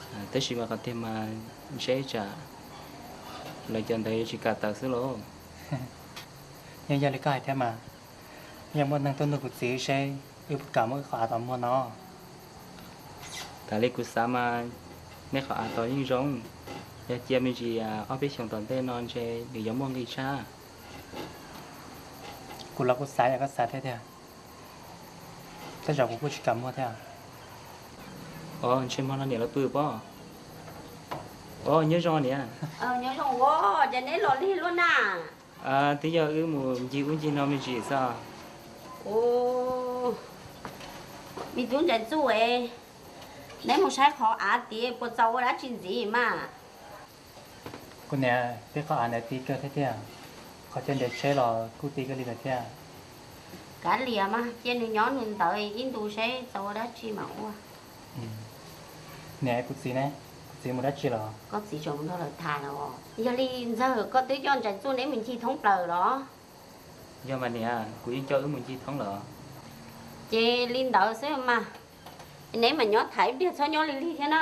Tab sis mas qhov tiag mas ntshe tsam lawv cov ntawd yuav tsis kam tawm xwb lauj. Yeej yog li koj hais thiab mas, yog muaj neeg tuaj nug kuv txiv seb wb puas kam muab wb qhov av tos muag no. Tas li kuv xav mas nej qhov av tos yeej zoo, yog cia me ntsis ob peb xyoos tom ntej no ntshe nws yuav muaj nqi tshaj. Kuv los kuv xav yam koj xav thiab tiag, tej zaum kuv kuj tsis kam muag thiab. Os, ntshe hmo no niam lawv pw pob. Os, nyob zoo niam. Nyob zoo, ua cas neb los lig luaj na? Twb yog wb mus ncig ub ncig no me ntsis xwb. Me tub Ntsais Txuj, neb mus saib qhov av tid puas txaus ua dab tsi ntxiv mas? Kuv niam, peb qhov av ntawd ti kawg thiab tiag, qhov chaw nres tsheb los kuj ti kawg li lawm thiab. Kav liam mas, cia nws nyob nws ntawd ib ntus seb txaus ua dab tsi mam ua. Niam, kuv txiv ne? Kuv txiv mus dab tsi los? Koj txiv tseem mus nrog lawv tham los? Yog li ntxawg koj twb coj Ntsais Txuj neb mus ncig thoob plaws los? Yog mas niam, kuv yeej coj wb mus ncig thoob lawm. Ces li ntawd xwb mas, neb mam nyob tham ib pliag txhob nyob lig lig thiab na.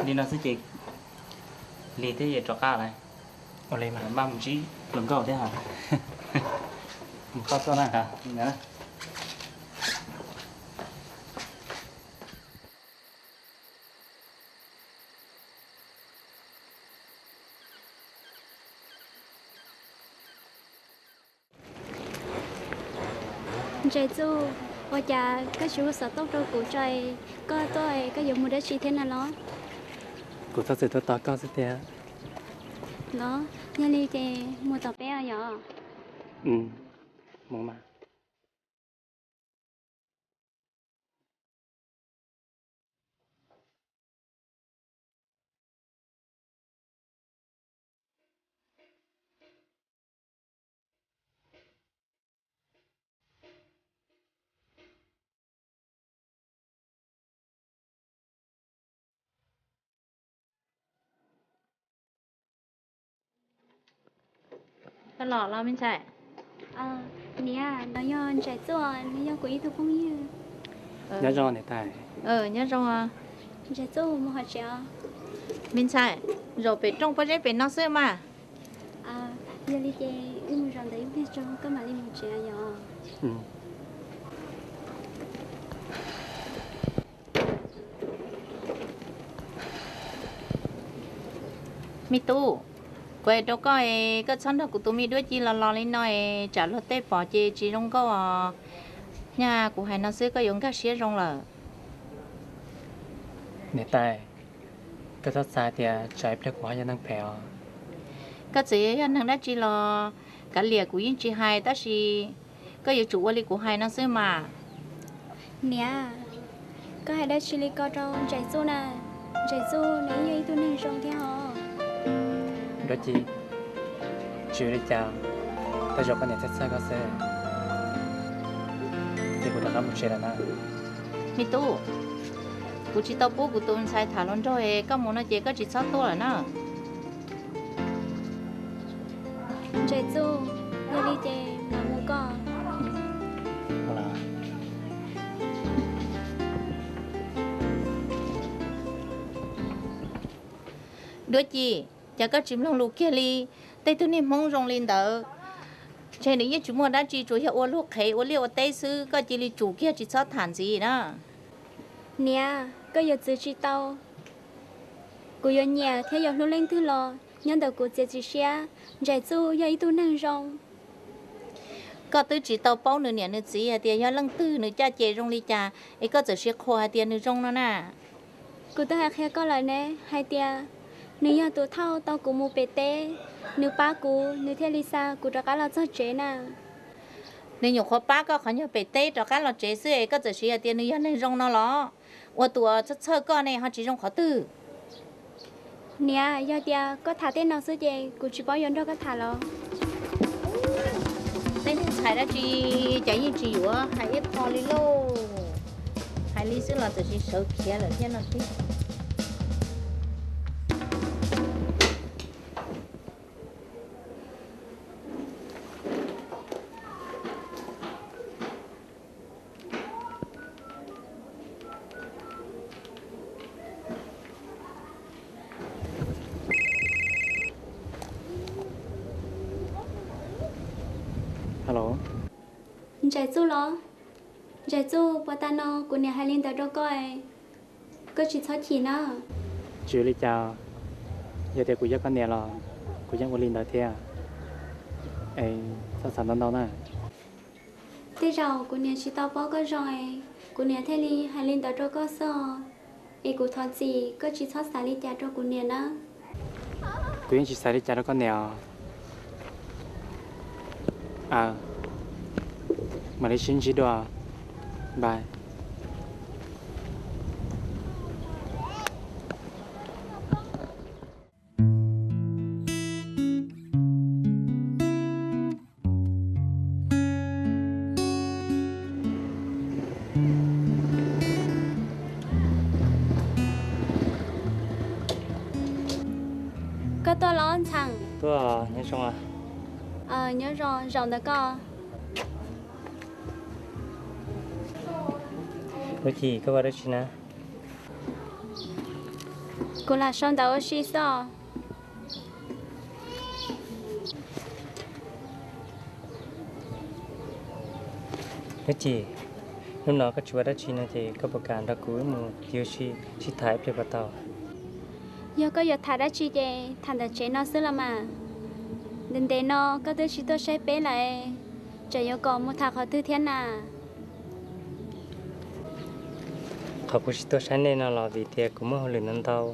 Li no xwb ces lig thiab es rov qab lawm. Ua li mas maj mus ntsib hluas nkauj thiab. Mus koj tuaj na. Ntsais Txuj, ua cas koj tsis hu xov tooj rau kuv tso, koj tuaj koj yuav mus dab tsi thiab na los? Kuv txhob txwm tuaj tos koj xwb tiag. Los, yog li ces mus tom peb os yom? Mus mas. Koj los los me ntxhais? Niam, no yog Ntsais Txuj, nws yog kuv ib tug phooj ywg. Nyob zoo niam tais. Nyob zoo. Ntsais Txuj mus hov tsev os. Me ntxhais, zaum pem rooj pob zeb pem no xwb mas. Yog li ces wb mus zaum ntawd ib pliag tso koj mam li mus tsev yom. Me tub, kuv hais rau koj es koj txhob nrog kuv tus me Duab Ci los los li no es tsam luag tej pom ces tsis zoo nkauj os. Nyaj kuv hais no xwb koj yuav nkag siab zoo lawm. Niam tais, koj txhob xav tias tsam ib pliag kuv ho yog neeg phem os. Koj txawm yog neeg dab tsi los kav liam kuv yeej tsis hais tab sis koj yuav tsum ua li kuv hais no xwb mas. Niam, koj hais dab tsi li ko rau Ntsais Txuj na? Ntsais Txuj nws yog ib tug neeg zoo thiab os. Duab Ci, tsis ua li cas, tej zaum koj niam txhawj txhawj koj xwb. Ces kuv rov qab mus tsev lawm na. Me tub, kuv tsis tau pub kuv tus ntxhais tham hluas nraug es koj mus no ces koj tsis txhob tuaj lawm na. Ntsais Txuj, yog li ces mam mus koj. Duab Ci, cas koj tsis mloog lus kiag li? Tej tug niag Hmoob zoo li ntawd, ntshe nws yeej tsis muaj dab tsi, tsuas yog ua luag qhev ua liaj ua teb xwb, koj cia li tsum kiag tsis txhob tham ntxiv na. Niam, koj yuav txwv tsis tau. Kuv yuav nyiam thiab yuav hlub leej twg los nyob ntawm kuv txiav txim siab. Ntsais Txuj yog ib tug neeg zoo. Koj twb tsis tau paub nws niam nws txiv hais tias yog leej twg nws caj ces zoo li cas es koj txawm siv qhuas hais tias nws zoo no na. Kuv twb hais qhia koj lawm ne, hais tias nws yog tus thauj tau kuv mus pem teb, nws pab kuv nws thiaj li xa kuv rov qab los txog tsev na. Nws nyuam qhuav pab koj qhov nyuag pem teb rov qab los tsev xwb es koj txawm siv hais tias nws yog neeg zoo no los? Ua tus uas txhawj txhawj koj ne ho tsis zoo qhov twg? Niam, yog tias koj tham tej no xwb ces kuv tsis paub yuav nrog koj tham los. Tej niag ntxhais dab tsi cas yeej tsis yuav hais ib qho li lauj. Hais li xwb los txawm sis sawv khiav lawm thiab no tiag. Ntsaim Txuj los? Ntsaim Txuj, puas tas no kuv niam hais li ntawd rau koj, koj tsis txhob chim na. Tsis ua li cas, yog tias kuv yog koj niam los kuv yeej ua li ntawd thiab. Es txhob xav ntau ntau na. Tej zaum kuv niam tsis tau paub koj zoo es kuv niam thiaj li hais li ntawd rau koj xwb os. Es kuv thov txim, koj tsis txhob xav li cas rau kuv niam na. Kuv yeej tsis xav li cas rau koj niam os. Aw, mam li sib ntsib dua. Bye. Koj tuaj los Ntxhee? Tuaj, nyob zoo. Nyob zoo, zaum ntawd koj. Lub Ci, koj ua dab tsi na? Kuv lam sau ntawv ua si xwb os. Lub Ci, hnub no koj tsis ua dab tsi no ces koj puas kam nrog kuv wb mus ua si sib tham ib pliag puas tau? Yog koj yuav tham dab tsi ces tham ntawm tsev no xwb los mas. Ntev ntev no koj twb tsis tuaj saib peb lawm, tseem yuav kom mus tham qhov twg thiab na? Qhov kuv tsis tuaj saib nej no los vim tias kuv muaj hauj lwm ntau ntau,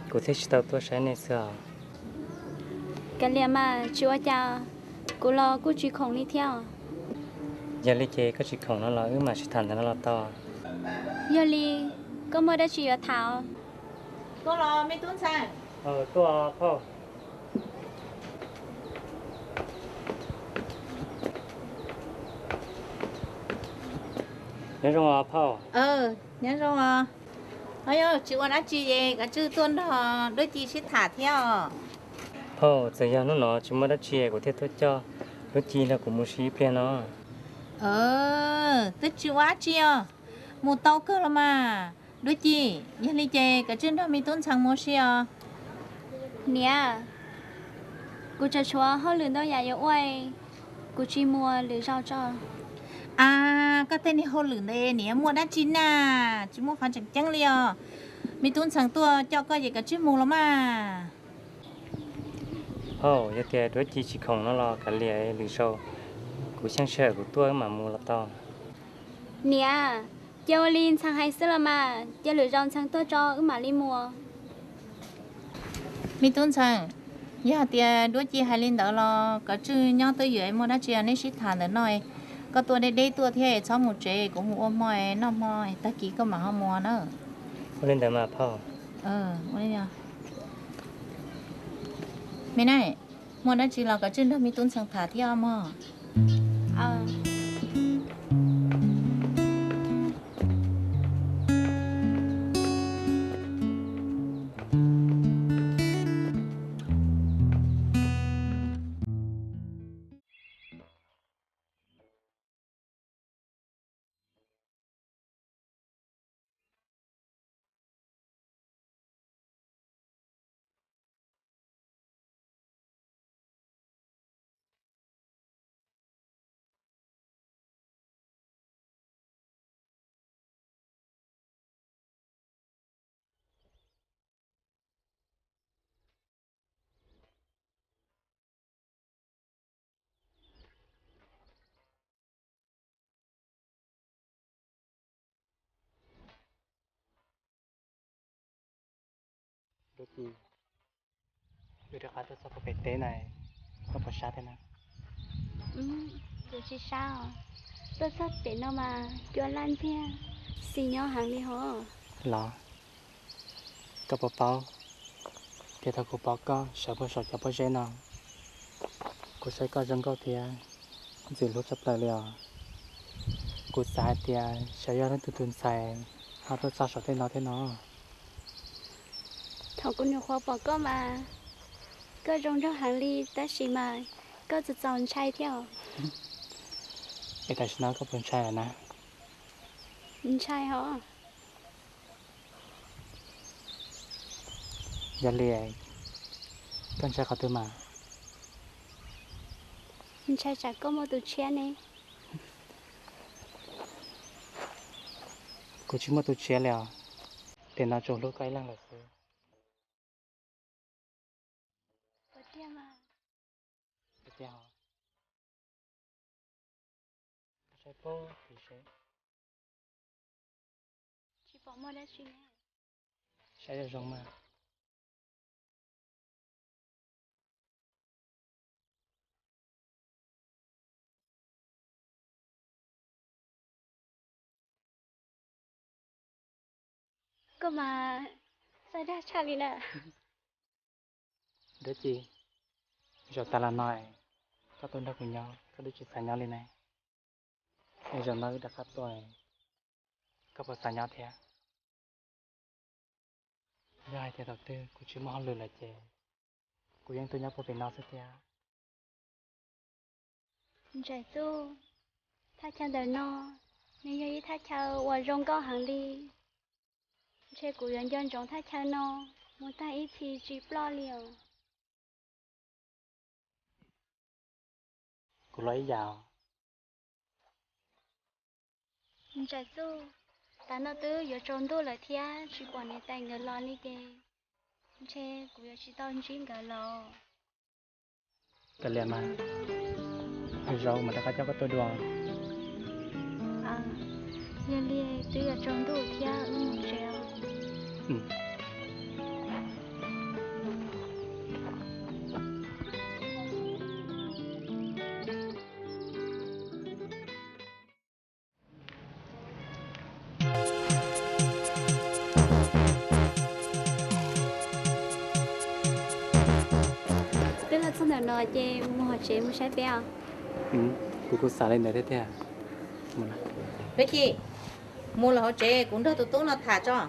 kuv thiaj tsis tau tuaj saib nej xwb os. Kav liam mas tsis ua cas, kuv los kuj tsis khoom li thiab os. Yog li ces koj tsis khoom no los wb mam sib tham ntawm no los tau. Yog li, koj muaj dab tsi yuav tham? Tuaj los me tub Ntxhee. Tuaj phauj. Nyob zoo os phauj. Nyob zoo os. Yog tsis ua dab tsi es kav tsij tuaj nrog Duab Ci sib tham thiab os. Phauj, txawm yog hnub no tsis muaj dab tsi kuv thiaj tuaj coj Duab Ci nrog kuv mus si ib pliag no. Twb tsis ua dab tsi os, mus tau kawg los mas. Duab Ci, yog li ces kav tsij nrog me tub Ntxhee mus si os. Niam, kuv tseem tshuav hauj lwm ntau yam yuav ua, kuv tsis mus lwm zaus tso. As, koj tej niag hauj lwm ntawd niam muaj dab tsi na, tsis muaj qhov tseem ceeb li os. Me tub Ntxhee tuaj coj koj ces kav tsij mus los mas. Phauj, yog tias Duab Ci tsis khoom no los kav liam, lwm zaus kuv xyeej sij hawm kuv tuaj wb mam mus los tau. Niam, cia ua li Ntxhee hais xwb los mas, cia lwm zaus Ntxhee tuaj tso wb mam li mus. Me tub Ntxhee, yog hais tias Duab Ci hais li ntawd los koj tsij nyob twj ywm, muaj dab tsi neb sib tham ntawm no. Koj tuaj deb deb tuaj thiab, txhob mus tsev, kuv mus ua hmo noj hmo, tag kis koj mam ho mus na. Ua li ntawd mas phauj. Me na, muaj dab tsi los koj tsij nrog me tub Ntxhee tham thiab mog. Duab Ci, wb rov qab tuaj txog puag pem teb na, koj puas sab thiab na? Kuv tsis sab os, tuaj txog pem no mas cua laj ntxiag, xis nyob heev li hos. Los, koj puas paub tias thaum kuv pom koj sawv puag saum cov pob zeb no, kuv saib koj zoo nkauj thiab ntxim hlub tshaj plaws li os. Kuv xav hais tias xyov yog leej twg tus ntxhais ho tuaj txog saum tej no thiab no. Thaum kuv nyuam qhuav pom koj mas koj zoo nraug heev li, tab sis mas koj txaus txaus ntshai thiab os. Es tam sim no koj puas ntshai lawm na? Ntshai hos. Yog li, koj ntshai qhov twg mas? Ntshai tsam koj muaj tus tshiab ne. Kuv tsis muaj tus tshiab li os, tiam no tsuas hlub koj ib leeg lawm xwb. Tiag, saib pob, saib zoo zoo mas. Koj mas txawj dag tshaj li na. Dab tsi, zaum tas los no koj tuaj nrog kuv nyob koj twb tsis xav nyob li ne. Es zaum no wb rov qab tuaj, koj puas xav nyob thiab? Yog hais tias thaum twg kuv tsis muaj hauj lwm lawm ces kuv yeej tuaj nyob puag pem no xwb thiab. Ntsaim Txuj, thaj chaw ntawm no nws yog ib thaj chaw uas zoo nkauj heev li. Ntshe kuv yuav nco ntsoov thaj chaw no mus tag ib txhis tsis ploj li os. Kuv los ib yam. Ntsaim Txuj, tas no twb yuav tsaus ntuj lawm thiab tsis pom niam tais nkawd los li ces ntshe kuv yuav tsis tau ntsib nkawd lawm. Kav liam mas, zaum mam rov qab coj koj tuaj dua. Yog li twb yuav tsaus ntuj thiab, wb mus tsev os. Twb los txog ntawm no ces mus hauv tsev mus saib peb os. Kuv kuj xav li ntawd thiab tiag. Dab Ci, mus lawm hauv tsev kuv nrog tus tub no tham tso.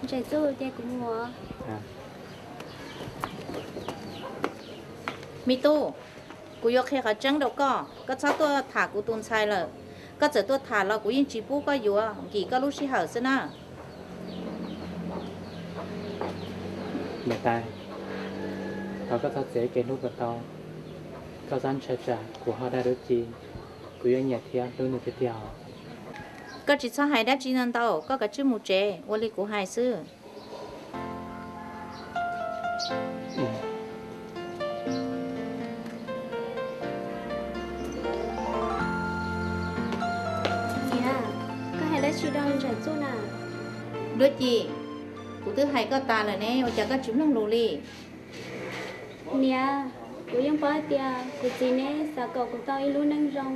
Ntsaim Txuj, ces kuv mus. Me tub, kuv yuav qhia qhov tseeb rau koj, koj txhob tuaj tham kuv tus ntxhais lawm. Koj txawm tuaj tham los kuv yeej tsis pub koj yuav, nkim koj lub sij hawm xwb na. Niam tais, thov koj txhob txiav kev hlub kom tau. Koj txhob ntshai tsam kuv ho dag Dab Ci, kuv yeej nyiam thiab hlub nws tiag tiag os. Koj tsis txhob hais dab tsi ntau ntau, koj kav tsij mus tsev ua li kuv hais xwb. Niam, koj hais dab tsi rau Ntsaim Txuj na? Dab Ci, kuv twb hais koj tas lawm ne, ua cas koj tsis mloog lus li? Niam, kuv yeej paub hais tias kuv txiv neb xav kom kuv tau ib lub neej zoo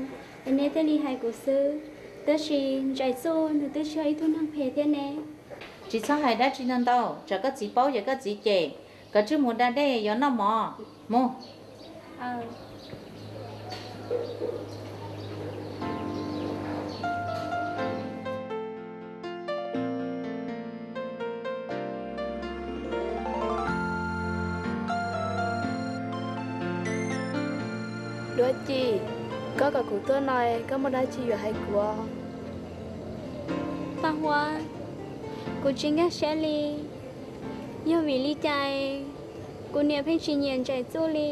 es neb thiaj li hais kuv xwb, tab sis Ntsaim Txuj nws twb tsis yog ib tug neeg phem thiab ne. Tsis txhob hais dab tsi ntau ntau, tsam koj txiv paub ces koj txiv cem. Koj tsij mus da dej yuav noj mov mus. Dab Ci, koj kom kuv tuaj no, koj muaj dab tsi yuav hais kuv? Paj Huab, kuv tsis nkag siab li. Yog vim li cas kuv niam pheej tsis nyiam Ntsaim Txuj li?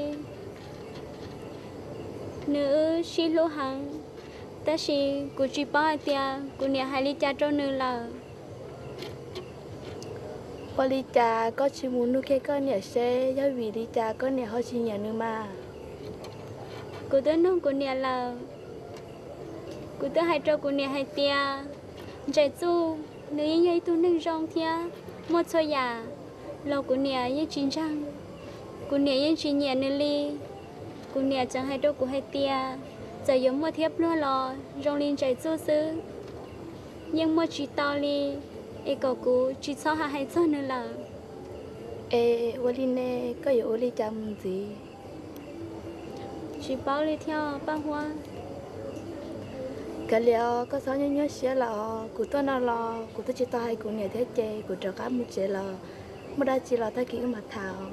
Nws wb sib hlub heev, tab sis kuv tsis paub hais tias kuv niam hais li cas rau nws lawm. Ua li cas koj tsis mus nug kiag koj niam seb yog vim li cas koj niam ho tsis nyiam nws mas? Kuv twb nug kuv niam lawm. Kuv twb hais rau kuv niam hais tias Ntsaim Txuj nws yeej yog ib tug neeg zoo thiab muaj txhua yam los kuv niam yeej tsis ntseeg. Kuv niam yeej tsis nyiam nws li. Kuv niam tseem hais rau kuv hais tias txawm yuav muaj thiab pluag los zoo li Ntsaim Txuj xwb, yeej muaj tsis tau li, es kom kuv tsis txhob hais txog nws lawm. Es ua li ne, koj yuav ua li cas mus ntxiv? Tsis paub li thiab Paj Huab. Kav liam, koj txhob nyuaj nyuaj siab lawm. Kuv tuaj no los kuv twb tsis tau hais kuv niam thiab ces kuv rov qab mus tsev lawm. Muaj dab tsi los tag kis wb mam tham.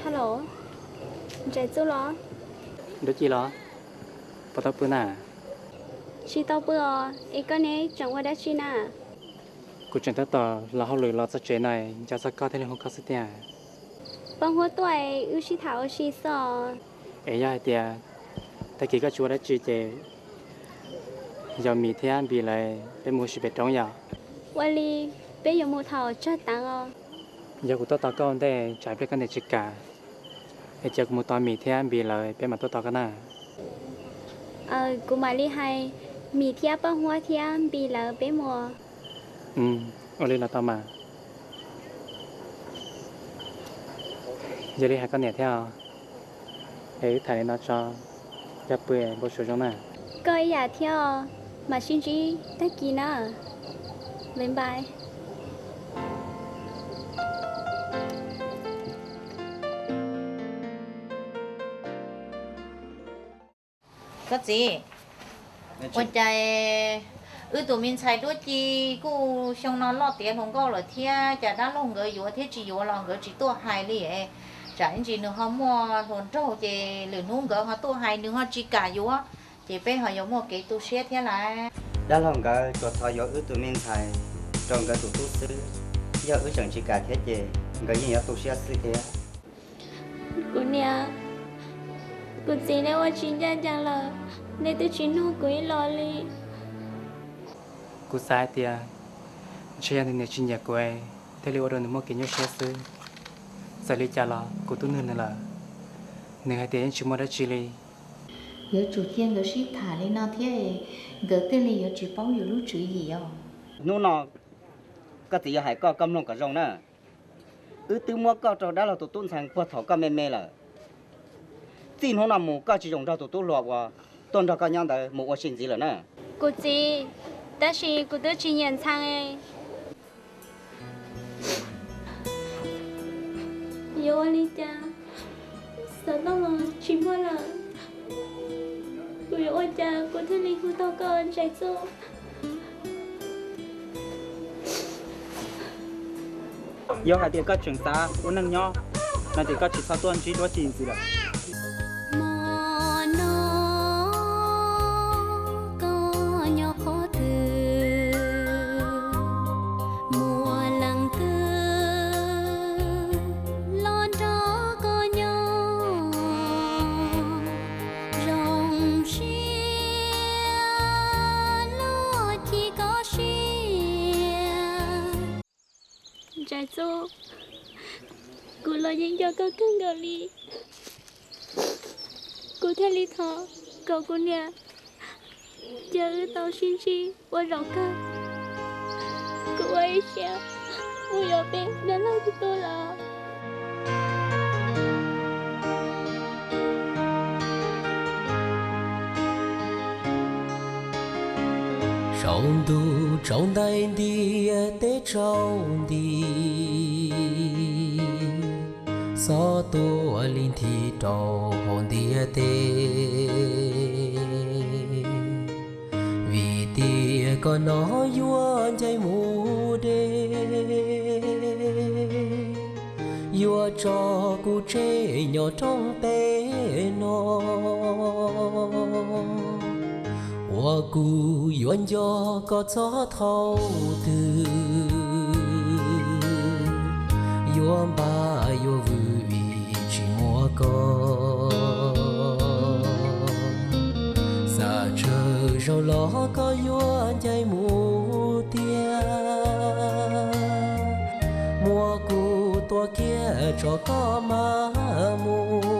Hello, Ntsaim Txuj los? Dab Ci los? Puas tau pw na? Tsis tau pw os, es koj ne tseem ua dab tsi na? Kuv tseem tab tom los hauj lwm los txog tsev no, nco txog koj thiaj li hu koj xwb tiag. Poj Huab tuaj, wb sib tham ua si xwb. Es yog hais tias tag kis koj tsis ua dab tsi ces yog Mim thiab Npis lawv peb mus ua si pem roob yom? Ua li, peb yuav mus thaum tsawg tav os? Yog kuv tuaj tos koj ua ntej tsam pliag koj niam tsis kam, es cia kuv mus tos Mim thiab Npis lawv peb mam tuaj tos koj na. Kuv mam li hais Mim thiab Poj Huab thiab Npis lawv peb mus. Ua li los tau mas. Yog li hais koj niam thiab os, es wb tham li no tso, yog pw npau suav zoo na. Koj ib yam thiab os, mam sib ntsib tag kis na. Bye bye. Koj txiv, ua cas wb tus me ntxhais duab ci kuj xyoo no loj tiav hluas nkauj lawm thiab, cas dab laug nkawd yuav thiab tsis yuav los nkawd tsis tuaj hais li? Tsam ib ntsis nws ho muaj hluas nraug ces lwm hnub nkawd ho tuaj hais nws ho tsis kam yuav, ces peb ho yuav muaj kev tu siab thiab lauj. Dab laug nkawd tsuas thov yuav wb tus me ntxhais rau nkawd tus tub xwb, yog wb tseem tsis kam thiab ces nkawd yeej yuav tu siab xwb thiab. Kuv niam, kuv txiv nej ua tsis ncaj ncees lawm, nej twb tsis nug kuv ib los li. Kuv xav hais tias ntshe yog nws niam tsis nyiam kuv thiaj li ua rau nws muaj kev nyuaj siab xwb. Txawm li cas los kuv twb nug nws lawm, nws hais tias yeej tsis muaj dab tsi li. Yuav tsum cia nkawd sib tham li no thiab, nkawd thiaj li yuav tsis paub yus lub tswv yim os. Hnub no koj txiv yuav hais koj, koj mloog kom zoo na. Wb twb muab koj rau dab laug tus tub ntxhee puag thaum koj me me lawm. Txij hnub no mus koj tsis zoo nrog tus tub hluas uas tuaj nrog koj nyob ntawd mus ua si ntxiv lawm na. Kuv txiv, tab sis kuv twb tsis nyiam ntxhee. Yuav ua li cas? Xav tau los tsis muaj lawm. Kuv yuav ua cas kuv thiaj li hu tau koj Ntsaim Txuj? Yog hais tias koj tseem xav ua neej nyob no ces koj tsis txhob tuaj ntsib duab ci ntxiv lawm. Hmo no koj nyob qhov twg, muaj leej twg los nrog koj nyob zoo siab los cia koj siab. Ntsaim Txuj, kuv los yeej nco koj kawg nkaus li. Kuv thiaj li thov kom kuv niam cia wb tau sib ntsib ua zaum kawg. Kuv ua ib siab mus yuav peb dab laug tus tub los. Saum ntuj tsaus ntais ntiaj teb tsaus nti, xob tuaj li nthi rau hauv ntiaj teb. Vim tias koj no yuav ncaim mus deb, yuav tso kuv tseg nyob roob teb no. Uas kuv yuav nco koj txog thaum twg, yuav npaj yuav vwm vim tsis muaj koj. Xav tsawg zaus los koj yuav ncaim mus tiag, muab kuv tua kiag tso koj mam mus.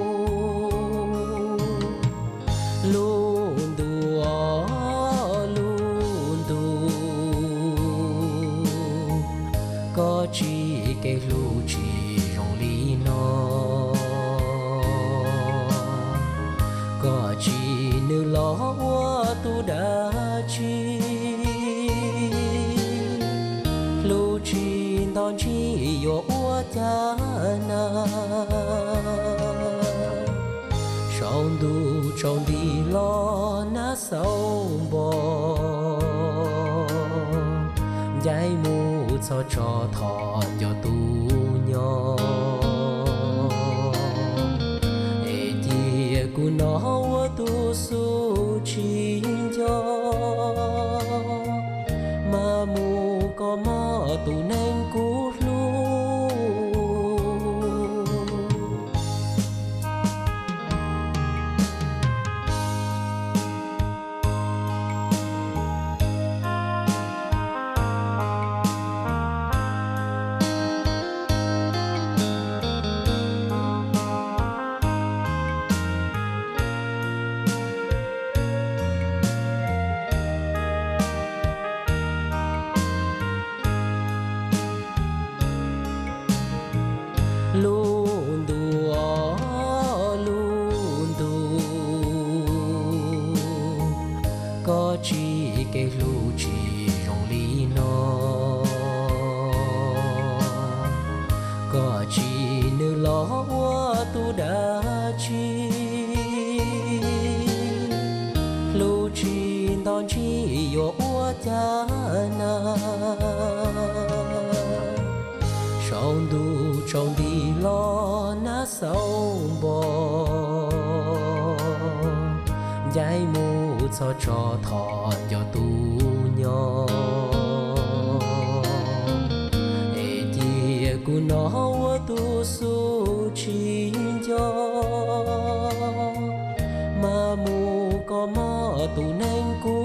Lub ntuj, lub ntuj, koj tsis kev hlub tsis zoo li no. Koj tsis nws los ua tus dab tsi, hlub tsis nto ntsig yuav ua cas na. Saum ntuj tsaus nti los nag xaus npo, ncaim mus txog tso thov nco tus nyob. Es cia kuv no ua tus xub tsis nco, mas mus koj mog Lub ntuj, lub ntuj, koj tsis kev hlub tsis zoo li no. Koj tsim nws los ua tus dab tsi? Hlub tsis nto ntsig yuav ua cas na? Saum ntuj tsaus nti los nag xauj npo, ncaim mus txog tso thov nco tus nyo. Es cia kuv no ua tus xub tsis nco, mas mus koj mog tus neeg kuv